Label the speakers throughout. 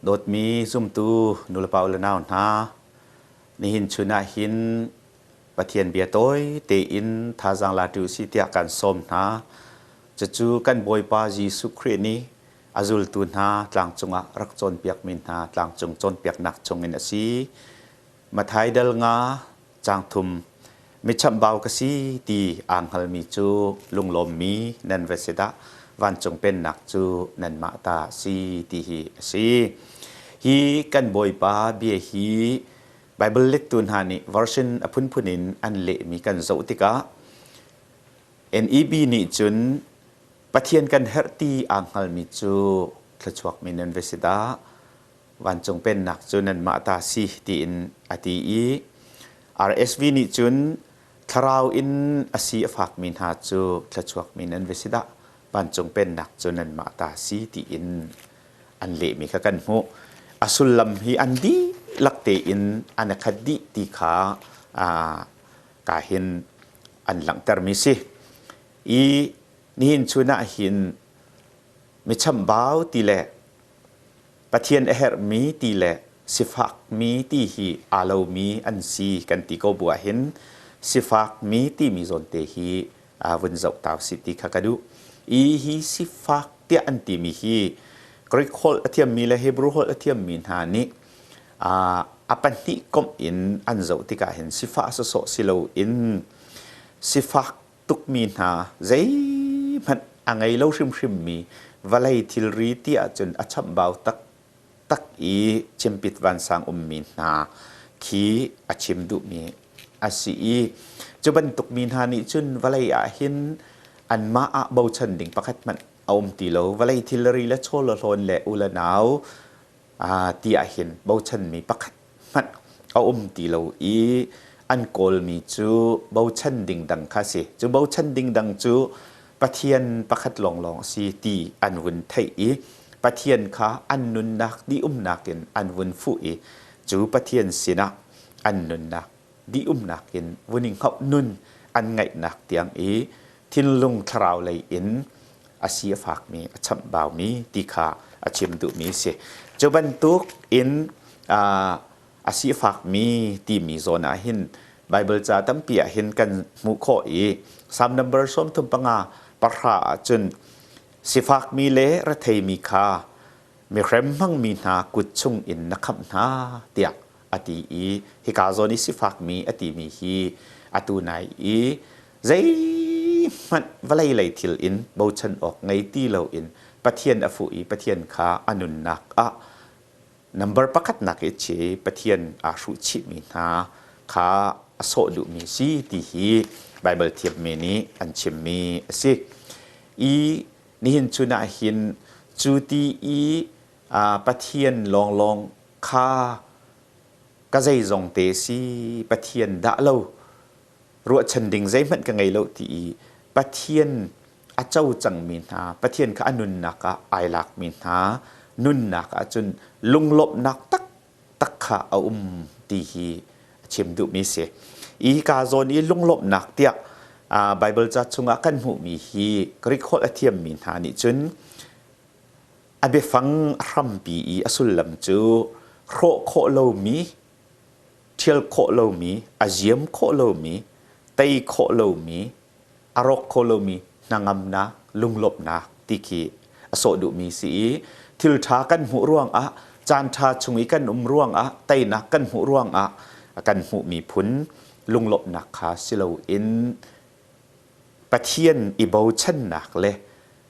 Speaker 1: Dawtmi zumtu nulepa u le nau hna, nihin chun ah hin Pathian bia tawi tein thazaang latu si tiah kan sawm hna. Cucu kan Bawipa Jesuh Khrih nih a zultu hna tlangcung ah rak cawnpiakmi hna tlangcung cawnpiaknak chungin a si. Matthai dal nga caang thum mi chamhbau ka si ti aa hngalmi cu lunglawmmi nan va si dah vancung pennak cu nanmah ta a si ti hi a si. Hi kan Bawipa bia hi Baibal lettu hna nih version a phunphun in an lehmi kan zoh tikah NEB nih cun Pathian kan herh ti aa hngalmi cu thluachuakmi nan va si dah vancung pennak cu nanmah ta si tiin a ti i RSV nih cun thlarau in a si a fakmi hna cu thluachuakmi nan va si dah vancung pennak cu nanmah ta si tiin an lehmi kha kan hmuh. A sullam hi an dihlak tein an i khat dih ti kha ka hin an langhtermi si. I nihin chun ah hin mi chambau ti le Pathian a herhmi ti le sifakmi ti hi aa lomi an si kan ti ko bu ahhin sifakmi timi zawnte hi vun zoh ta usih ti kha ka duh. I hi sifak tiah an timi hi Greek holh a thiammi le Hebrew holh a thiammi hna nih a pahnih komh in an zoh tikah hin sifah sawsawh si loin sifak tukmi hna zeihmanh a ngei lo hrimhrimmi vawlei thilri ti ahcun a chamhbau taktak i chimpit vansang ummi hna khi a chim duhmi a si i cu bantuk mi hna nih cun vawlei ah hin anmah ah bochan ding pakhat hmanh a um ti lo. Vawlei thilri le chaw le hlawn le u le nau ti ah hin bochanmi pakhat hmanh a um ti lo i an kawlmi cu bochan ding dang kha si. Cu bochan ding dang cu Pathian pakhat lawnglawng a si ti an vun theih i Pathian kha an nunnak dih-umnak in an vun fuh i cu Pathian sinah an nunnak dih-umnak in vun i hngoh nun an ngaihnak tiang i thinlung thlarau lei in a si a fakmi a chamhbaumi ti kha a chim duhmi a si. Cu bantuk in a si a fakmi timi zawn ah hin Bible ca tampi ah hin kan hmuh khawh i Psalm number 35 pahra ah cun sifakmi le retheimi kha mihrem hmangmi hna kut chung in na khamh hna tiah a ti i hika zawn i sifakmi a timi hi atu nai i zeihmanh vawlei lei thil in bochan awk ngei ti loin Pathian a fuh i Pathian kha a nunnak ah number pakhatnak i chi Pathian aa hruh chihmi hna kha a sawh duhmi si ti hi Baibal thiammi nih an chimmi a si. I nihin chun ah hin cu ti i Pathian lawnglawng kha ka zeizong te si Pathian dah lo ruahchan ding zeihmanh ka ngei lo ti i Pathian a co cangmi hna Pathian kha a nunnak ah ai lakmi hna nunnak ahcun lunglawmhnak taktak kha a um ti hi a chim duhmi si. I ka zawn i lunglawmhnak tiah Bible ca chungah kan hmuhmi hi Greek holh a thiammi hna nih cun a biafang a hrampi i a sullam cu hrawh khawh lomi ṭhial khawh lomi, a ziam khawh lomi, tei khawh lomi, a rawk kho lomi hnangamnak, lunglawmhnak ti khi a sawh duhmi si i thil ṭha kan hmuh ruangah, caan ṭha chung i kan um ruangah, teinak kan hmuh ruangah kan hmuhmi phun lunglawmhnak kha si loin Pathian i bochannak le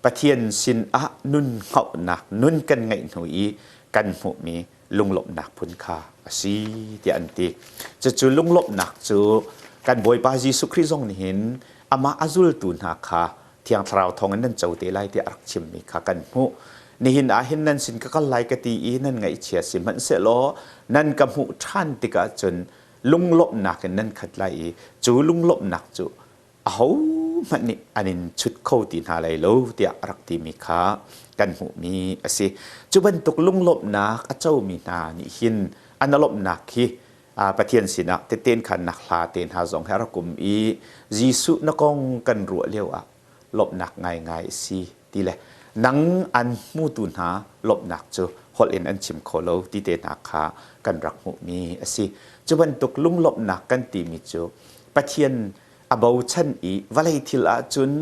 Speaker 1: Pathian sinah nun hngohnak nun kan ngeih hnu i kan hmuhmi lunglawmhnak phun kha a si tiah an ti. Cucu lunglawmhnak cu kan Bawipa Jesuh Khrih zong nih hin amah a zultu hna kha Thiang Thlarau thawngin nan co te lai tiah a rak chimmi kha kan hmuh. Nihin ah hin nan sin ka kal lai ka ti i nan ngaihchia sihmanhsehlaw nan ka hmuh ṭhan tikah cun lunglawmhnak in nan khat lai i cu lunglawmhnak cu ahohmanh nih an in chut kho ti hna lai lo tiah a rak timi kha kan hmuhmi a si. Cu bantuk lunglawmhnak a comi hna nih hin an lawmhnak hi Pathian sinah tehte khannak hla te hna zong he a rak um i Jesuh na kong kan ruah lio ah lawmhnak ngaingai a si ti le Nang an hmutu hna lawmhnak cu holh in an chim kho lo ti te hna kha kan rak hmuhmi a si. Cu bantuk lunglawmhnak kan timi cu Pathian a bochan i vawlei thil ahcun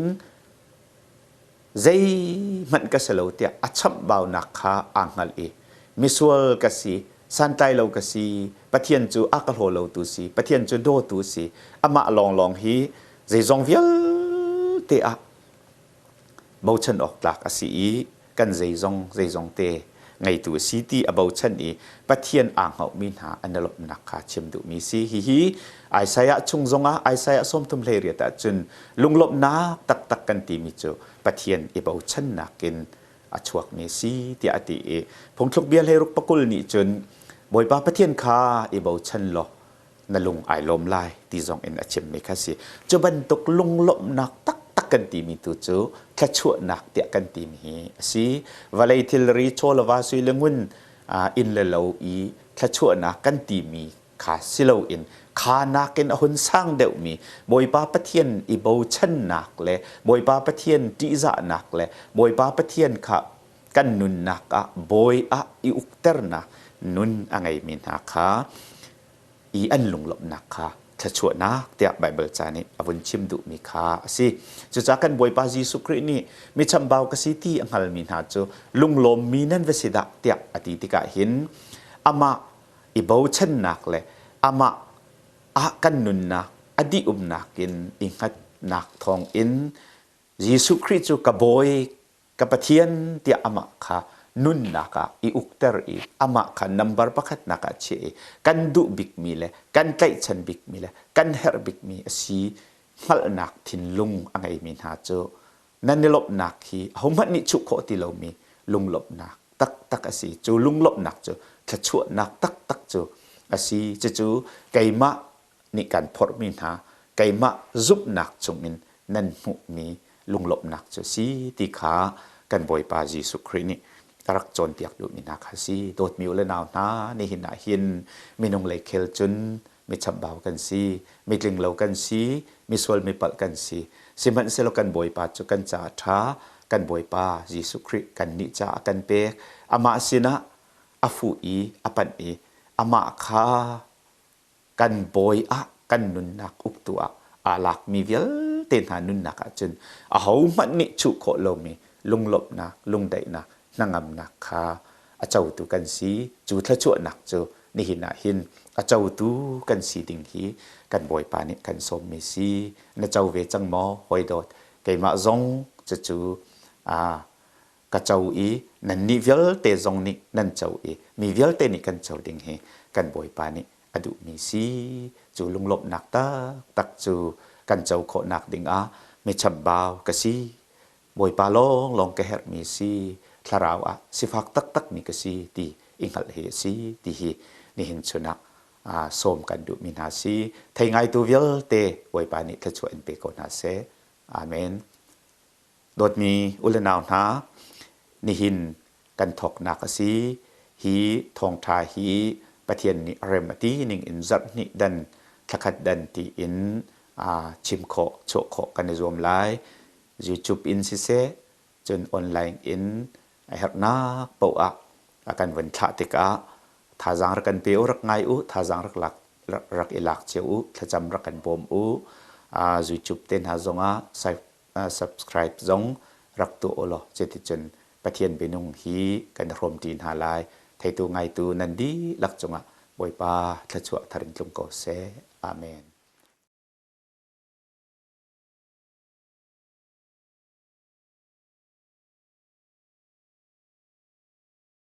Speaker 1: zeihmanh ka si lo tiah a chamhbaunak kha aa hngalh i misual ka si, santlai lo ka si, Pathian cu a ka hlaw lotu si, Pathian cu dawtu si, amah lawnglawng hi zeizong vialte ah bochan awk tlak a si i kan zeizong zeizong te ngeitu a si ti a bochan i Pathian aa hngohmi hna an i lawmhnak kha chim duhmi si. Hihi Isaiah chung zongah Isaiah 38 ahcun lunglawmhnak taktak kan timi cu Pathian i bochannak in a chuakmi si tiah a ti i phungthluk bia hleiruk pakul nih cun Bawipa Pathian kha i bochan law na lung ai lawm lai ti zong in a chimmi kha si. Cu bantuk lunglawmhnak taktak kan timi tu cu thluachuahnak tiah kan timi hi a si. Vawlei thilri chaw le va sui le ngun inn le lo i thluachuahnak kan timi kha si loin kha nakin a hun sang deuhmi Bawipa Pathian i bochannak le Bawipa Pathian ṭihzahnak le Bawipa Pathian kha kan nunnak ah bawi ah i ukternak nun a ngeimi hna kha i an lunglawmhnak kha thluachuahnak tiah Baibal ca nih a vun chim duhmi kha a si. Cucaah kan Bawipa Jesuh Khrih nih mi chambau ka si ti a hngalmi hna cu lunglawmmi nan va si dah tiah a ti tikah hin amah i bochannak le amah ah kan nunnak a dih-umnak in i hngatnak thawngin Jesuh Khrih cu ka bawi ka Pathian tiah amah kha nunnak ah i ukter i amah kha nambar pakhatnak ah chiah i kan duh bikmi le kan tlaihchan bikmi le kan herh bikmi a si hngalhnak thinlung a ngeimi hna cu nan i lawmhnak hi ahohmanh nih chuh khawh ti lomi lunglawmhnak taktak a si. Cu lunglawmhnak cu thluachuahnak taktak cu a si. Cucu keimah nih kan phorhmi hna keimah zumhnak chungin nan hmuhmi lunglawmhnak cu si ti kha kan Bawipa Jesuh Khrih nih a rak cawnpiak duhmi hna kha si. Dawtmi u le nau hna, nihin ah hin minung lei khel cun mi chambau kan si, mi tlinglo kan si, mi sual mi palh kan si. Sihmanhsehlaw kan Bawipa cu kan caah ṭha, kan Bawipa Jesuh Khrih kannih caah a kan pek. Amah sinah a fuh i a panh i amah kha kan bawi ah kan nunnak uktu ah aa lakmi vialte hna nunnak ahcun ahohmanh nih chuh khawh lomi lunglawmhnak, lungdaihnak, hnangamnak kha a cotu kan si. Cu thluachuahnak cu nihin ah hin a cotu kan si ding hi kan Bawipa nih kan sawmmi si. Na co ve cang maw, hawi dawt? Keimah zong cucu ka co i nannih vialte zong nih nan co i mi vialte nih kan co ding hi kan Bawipa nih a duhmi si. Cu lunglawmhnak taktak cu kan co khawhnak dingah mi chambau ka si. Bawipa lawnglawng ka herhmi si. Thlarau ah sifak taktakmi ka si ti i hngalh hi a si ti hi nihin chun ah sawm kan duhmi hna si. Thei ngaitu vialte Bawipa nih thluachuah in pe ko hna seh. Amen. Dawtmi u le nau hna, nihin kan thawknak a si. Hi thawngṭha hi Pathian nih rem a ti ning in zarh hnih dan, thlakhat dan tiin chim khawh, chuah khawh kan i zuam lai. YouTube in siseh, cun online in a herhnak paoh ah a kan vun thlah tikah thazaang rak kan pe u, rak ngai u, thazaang rak lak rak i lak cio u, thlacam rak kan bawm u. YouTube te hna zongah subscribe zong rak tuah u law cuticun Pathian bianung hi kan i hrawmṭi hna lai. Theitu ngaitu nan dihlak cungah Bawipa thluachuah thar in tlung ko seh. Amen.